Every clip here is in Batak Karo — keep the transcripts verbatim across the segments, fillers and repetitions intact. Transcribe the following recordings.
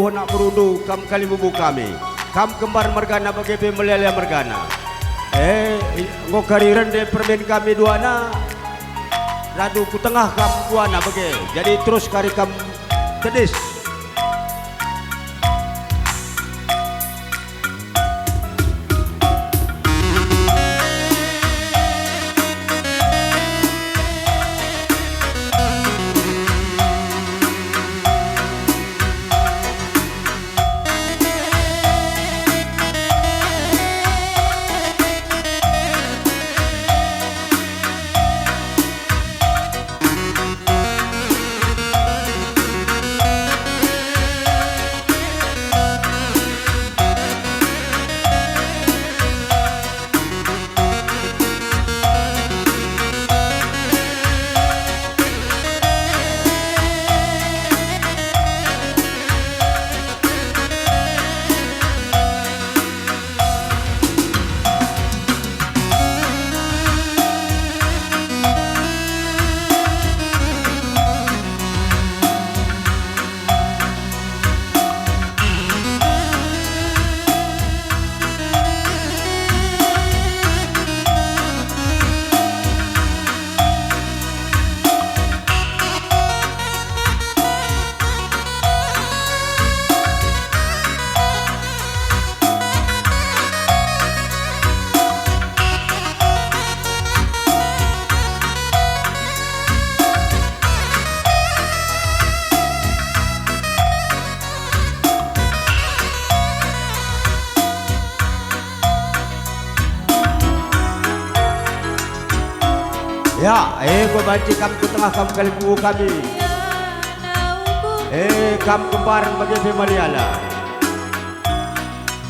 Anak berundu, kam kalimbubu kami. Kam kembar mergana bage pe Maliala mergana. Eh, i-, enggo kari rende permen kami duana, radu ku tengah kam duana bage. Jadi terus kari kam tedis. Ya, eh, enggo banci kam ku tengah kam kalimbubu kami. Eh, kam kembar bage pe Maliala.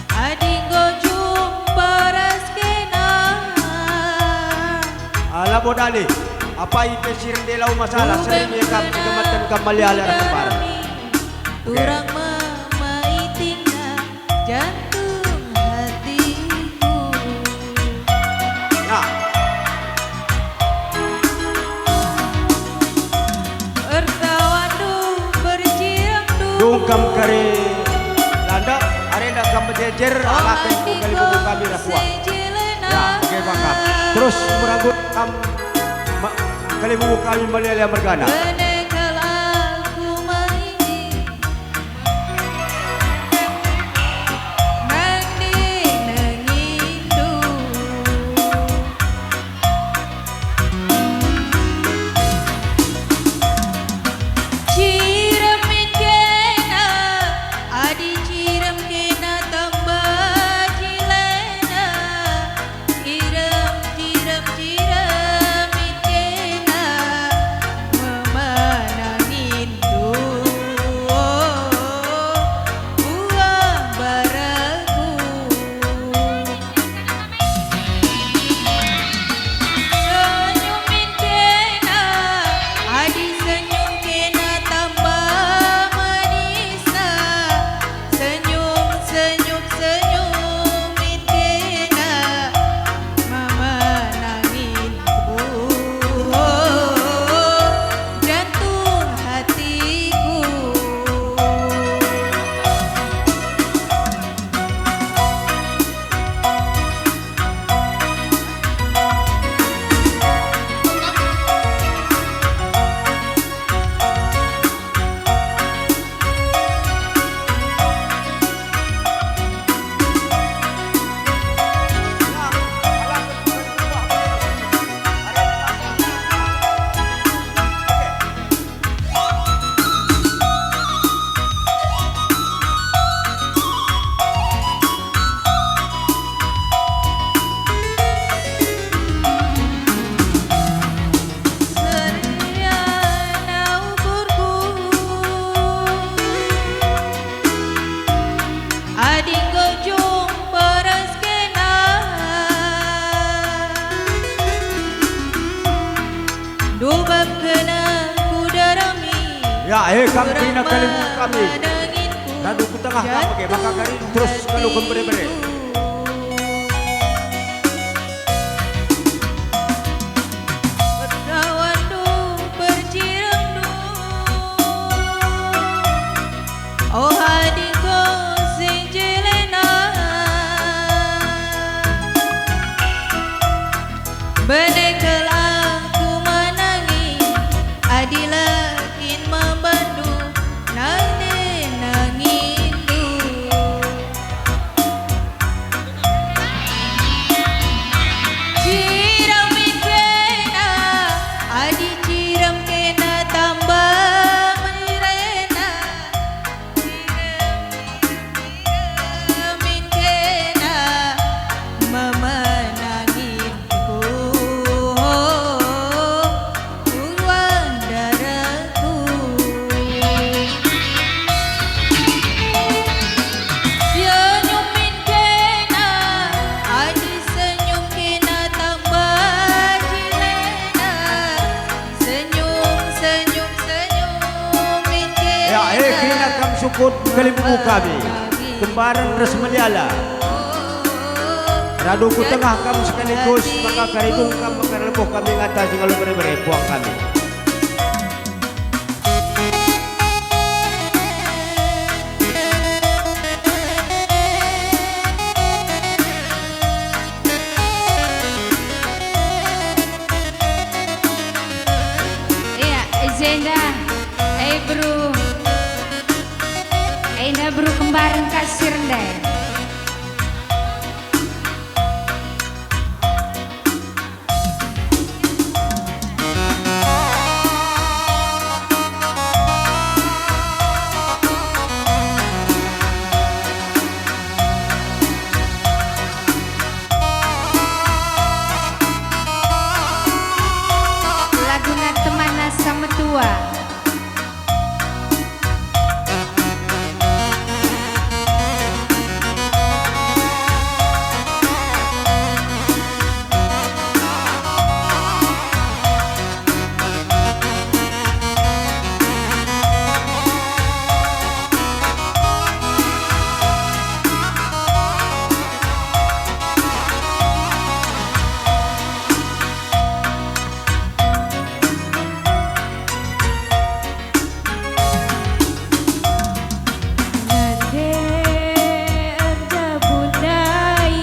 Adi enggo jumpa ras kena. Ah, labo dalih. Apai pe si rende lau masalah, sering ia kam si kemeten kam Maliala ras kembar. Oke. Turang memaitinya jantung hatiku. Ya. Ertawandu berjirang dung. Dung kam kari landa, arenda kam mejejer, oh, alaken ku kalimbubu kami ras kuah. Ya, oke, maka. Terus meranggut kam ma-, kalimbubu kami Maliala mergana. Bene kalak ku maini. Nang di nengindu. Cirem min kena, adi cirem kena tamba jilena. Cirem, cirem, cirem min kena memanangin. Buah barangku. Senyum min kena, adi senyum kena tamba manisna. Senyum, senyum, senyum min kena memanangin. Jantung hatiku. Seriana ukurku. Adi enggo jumpa ras kena. Dubabkena ku darami. Ya, eh, kam kerina kalimbubu kami. Radu ku tengah kam bage, maka kari terus kaluken bere-bere. Perkawandu, perjirengdu. Oh, adi Kalimbubu kami, Kembaren ras Meliala. Radu ku tengah kam sekaligus, maka karidung kam maka erlebuh kami ngata si ngalo bere-bere puang kami. Ia, i jenda, e beru, enda beru Kembaren Kasir ndai. Laguna Teman Asa Metua. Nande erjabu ndai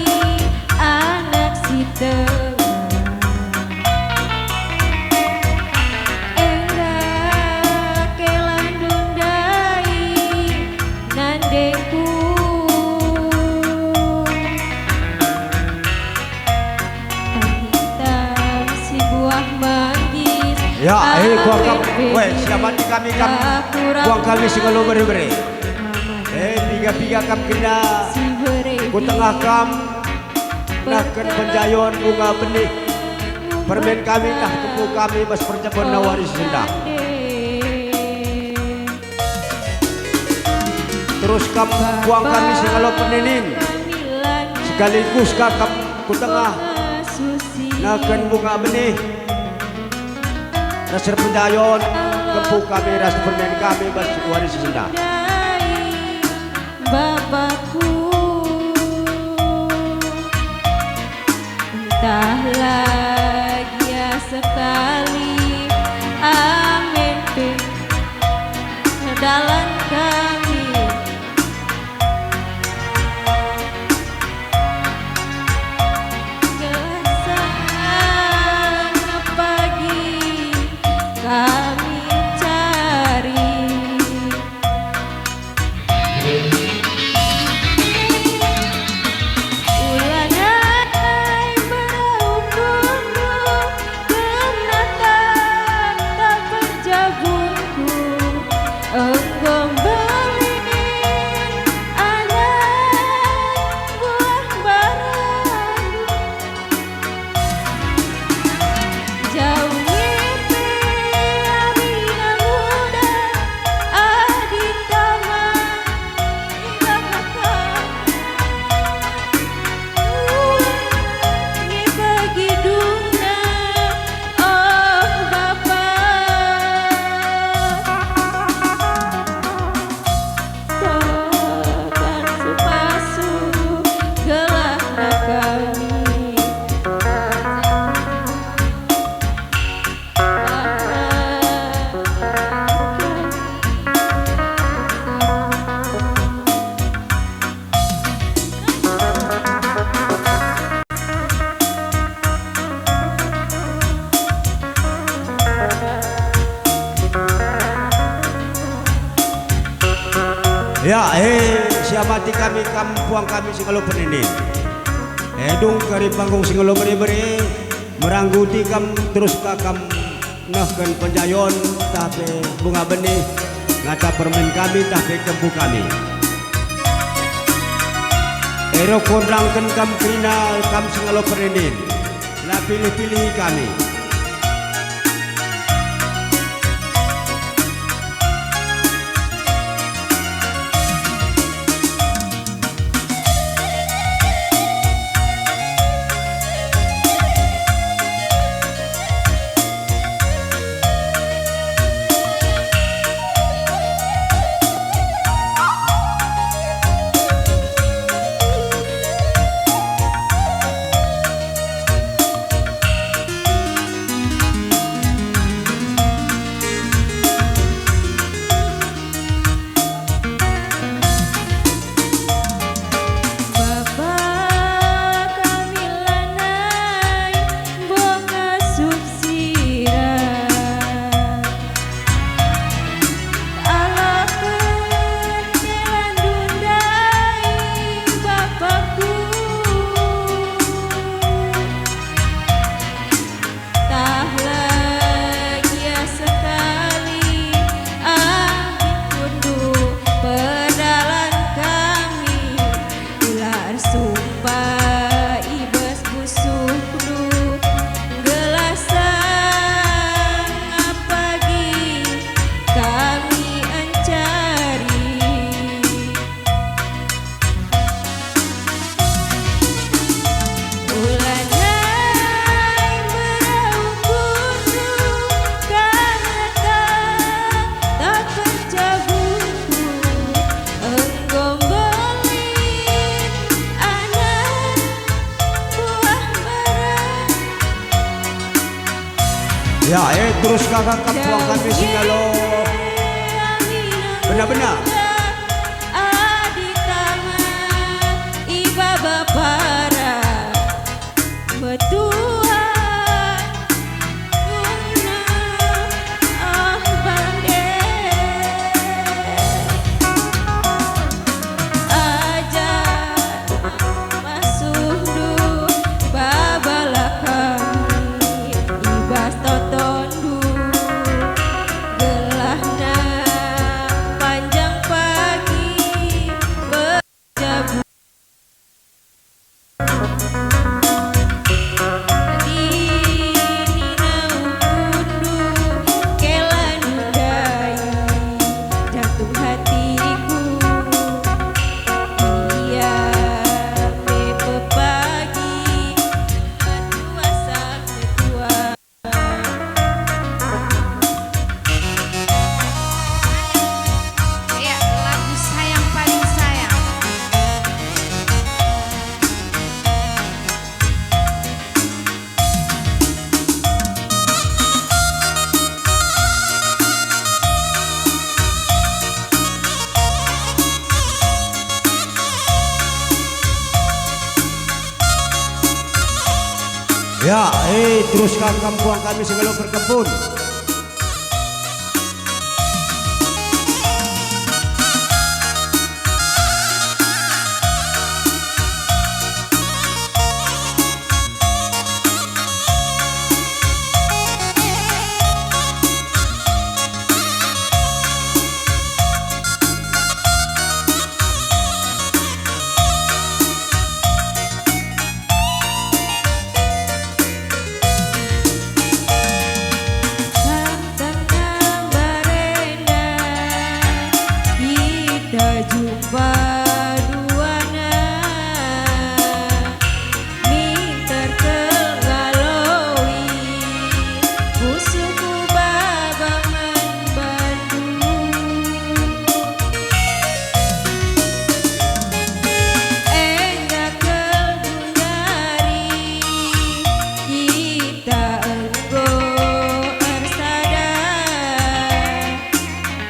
anak si tengah, enggo kelandu ndai nandengku. Hitam si buah manggis. Ya, eh, buang kam, weh, siamati kami kam, buang kami si ngalo bere-bere. Eh, piga-piga kam kerina, ku tengah kam, nahken penjayon bunga benih. Permen kami ntah kempu kami bas perjabuenna wari si sendah. Terus kam buang kami si ngalo peninin, sekaligus ka kam ku tengah, nahken bunga benih, ras erpenjayon, kempu kami ras permen kami bas wari si sendah. Bapakku. Entahlah gia sekali amin pe dalan kami. Gelah sanga pagi kami cari. Ulanai berauhku, kena tata perjabunku, enggo mbelin anak buah barandu. Jauh nge pe arina nguda adi tama i baba kam. Nge bagi dungna, oh Bapa. Topan supasu gelahna kami. Ya, eh, siamati kami kam puang kami si ngalo peninin. Eh, dung kari panggung si ngalo bere-bere, merangguti kam terus ka kam nehken penjayon, tah pe bunga benih, ngata permen kami, tah pe kempu kami. Ero kondangken kam kerina kam si ngalo perenen, la pilih-pilih kami. Terus kakak kampung kami singalo. Benar-benar. Adi tamat i baba para metua guna, ah, bande. Ajar Pasuhndu, babalah kami i bas totondu, gelahna panjang pagi berjabu. Nina ukundu, kela nundai jantung hatiku. Ia pe pepagi, metua sak metua. Ya, lagu Sayang Paling Sayang. Ya, eh, terus kam kampung kami singalo perkebun. Tentang barenda kita jumpa duana, minter kel ngaloi pusuhku baba man bandu. Enda kel gundari kita enggo ersada,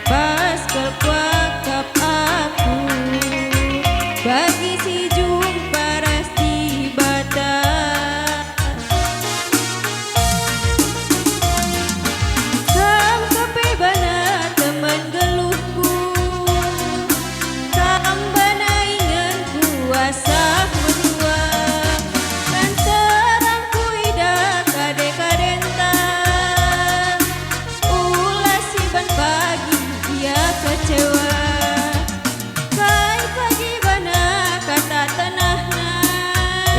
pas kel kuakap aku bagi si jumpa ras Dibata. Kam kepe bana teman geluhku, kam bana inganku asah menua, lantaran kuidah kade-kadenta, ulas iban pagi ia kecewa. Kai pagi bana kata tenahna?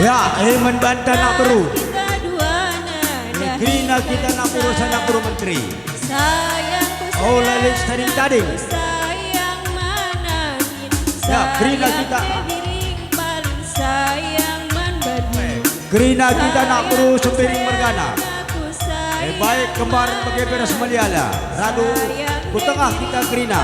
Ya, eh, man banta anak beru. Kita duana. Eh, kerina kita anak beru, anak beru menteri. Sayangku, oh, lalin sayangku, tading-tading. Sayang manangin. Ya, kerina kita. Sayang diring paling sayang man badu. Eh. Kerina kita anak beru Sembiring mergana. Eh, baik kembar bage pe ras meliala. Radu ku tengah kita kerina.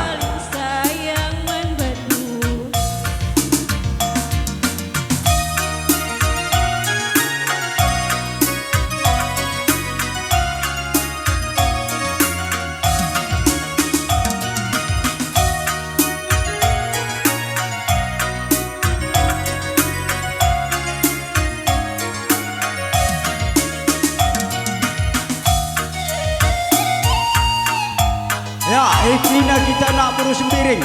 Ya, eh, kerina kita anak beru Sembiring.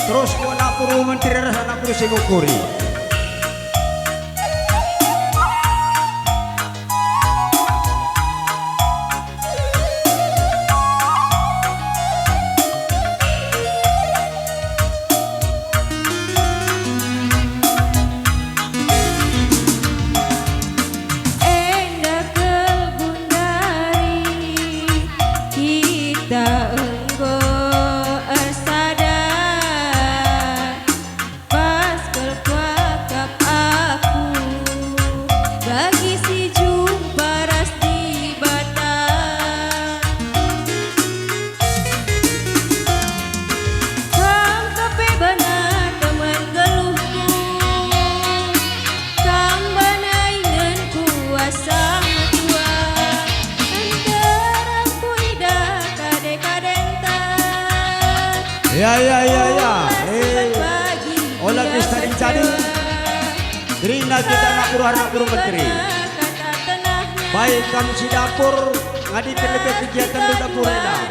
Terus ku anak beru menteri ras anak beru Singukuri. Enda kel gundari kita enggo ersada, pas kel Ya, ya, ya, ya. Eh, ola kita tading-tading. Gerina kita anak buah, anak buah menteri. Baik kami si dapur, ngadi terlebih kegiatan di dapur enda.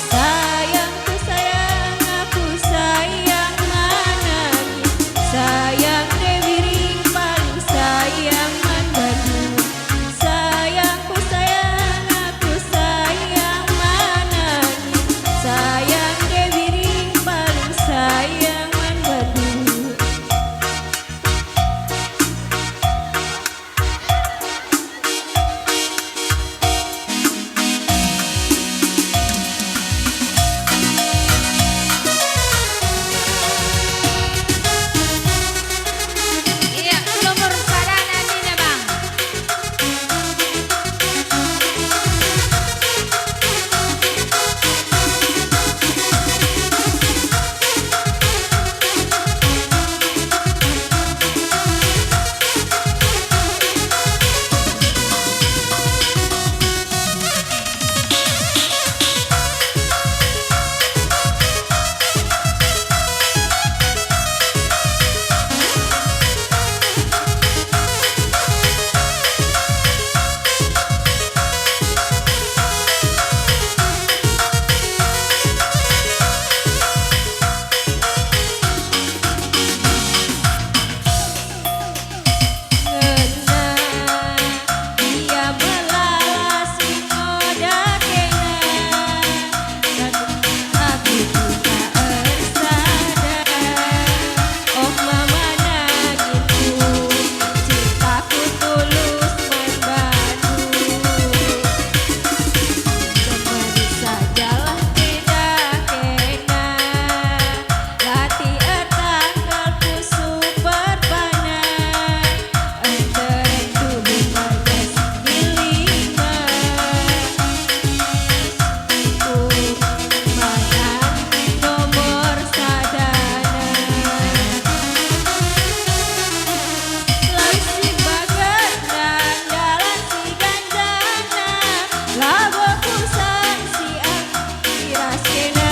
Sayangku sayang, aku sayang manangi. Sayang Dewi Ring paling sayang man bandu. Sayangku sayang, aku sayang manangi. Sayang Dewi Ring paling sayang man bandu. Iya, nomor sadana nina, Bang. Labo kusang si aku i ras kena,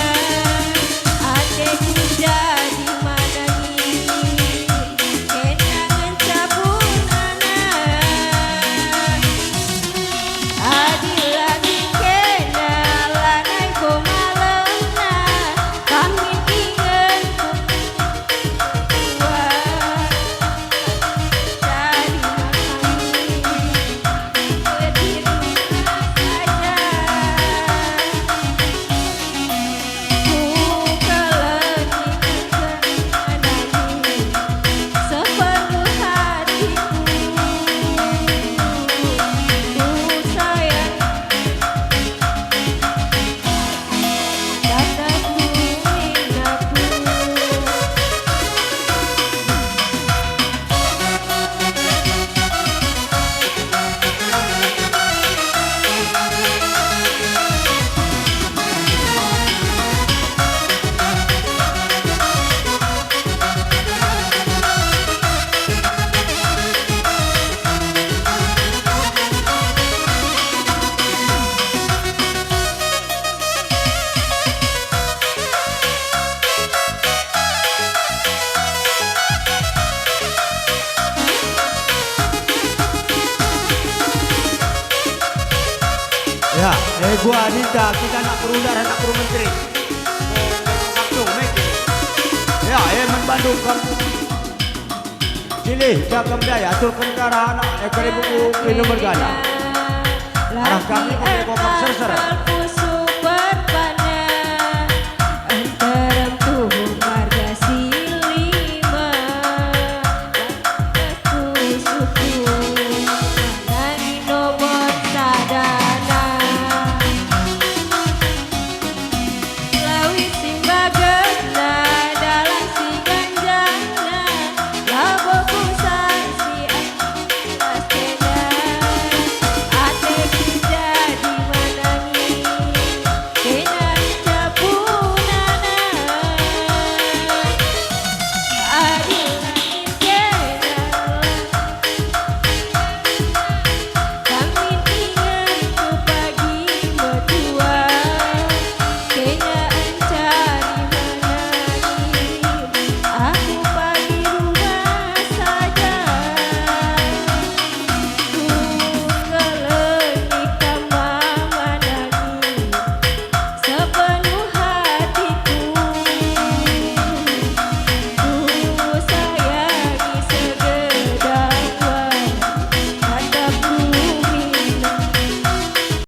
ateku jadi manangi, kena ngenca punana. Adi la kin kena lanai bo malemna, kami ingetku tua. Ya, eh, gua Adinda, kita anak perundar, anak permenteri. Langsung, Mik. Ya, eh, man Bandung, kam. Cilih, Cakemdaya, atur kentara anak, eh, kari buku, minum mergana. Arah kami, pakai kokak serser.